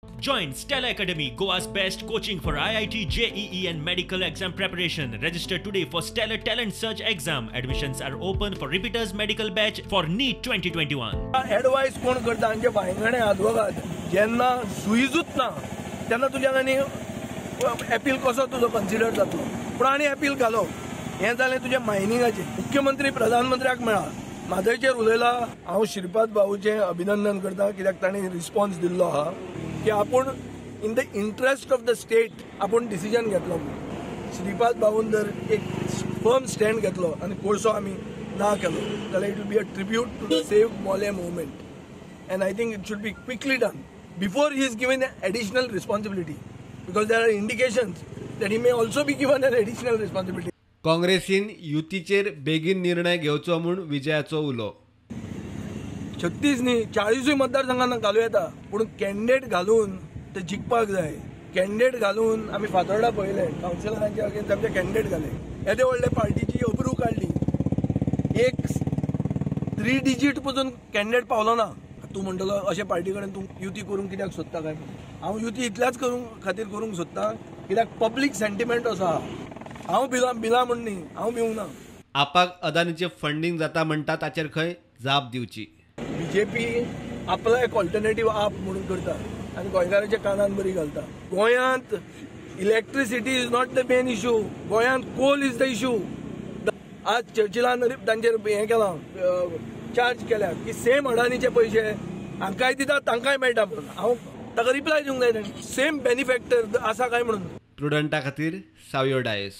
Join Stella Academy, Goa's best coaching for IIT, JEE and medical exam preparation. Register today for Stellar Talent Search exam. Admissions are open for repeaters medical batch for NEET 2021. Advice कोण करता आमचे बायंगणे आदवोगाद जेन्ना जुईजूच ना तेन्ना तुज्यान आनी appeal कसो तुजो कन्सिडर जातलो. पूण आनी एपील घालो. हें जालें तुजें मायनिंगाचें. मुख्यमंत्री प्रधानमंत्र्याक मेळ्ळा, म्हादयचेर उलयला. हांव श्रीपाद भाऊचें अभिनंदन करता कित्याक तांणी रिस्पॉन्स दिल्लो आहा की आपूण in the interest of the state आपूण डिसिजन घेतलो. श्रीपाद भाऊन जर एक फर्म स्टँड घेतलो आनी कोळसो आमी ना केलो जाल्यार it will be a tribute to the save Mollem movement and I think it should be quickly done before he is given additional responsibility because there are indications that he may also be given an additional responsibility. काँग्रेसीन युतीचेर बेगीन निर्णय घेवचो म्हूण विजयाचो उलो. 36 न्ही 40 मतदारसंघांना घालूं येता, पूण कॅन्डिडेट घालून ते जिखपाक जाय. कॅन्डिडेट घालून आमी फातोर्डा पळयले कावन्सिलरांच्या अगेन्स्ट आमचे कॅन्डिडेट घाले, येदे व्हडले पार्टीची अब्रू काडली. एक 3 डिजीट पसून कॅन्डिडेट पावलो ना. तूं म्हणटलो अशे पार्टी कडेन तूं युती करूंक कित्याक सोदता काय? हांव युती इतल्याच करूंक खातीर करूंक सोदता कित्याक पब्लीक सेंटिमेंट असो आहा. हांव बिला म्हण न्ही, हांव भिवंक ना. आपाक अदानीचें फंडींग जाता म्हणटा ताचेर खंय जाप दिवची. बीजेपी आपला एक ऑल्टरनेटीव आप म्हणून करता आनी गोंयकारांच्या कानान बरी घालता. गोंयांत electricity is not the main issue, गोंयांत कोल is the issue. आज चर्चिलान तांचेर हें केलां, चार्ज केल्या की सेम अडानीचे पयशे हांकांय दिता तांकांय मेळटा म्हणून. हांव ताका रिप्लाय दिवंक जाय, सेम बेनिफॅक्टर आसा काय म्हणून. प्रुडंटा खातीर सावियो डायस.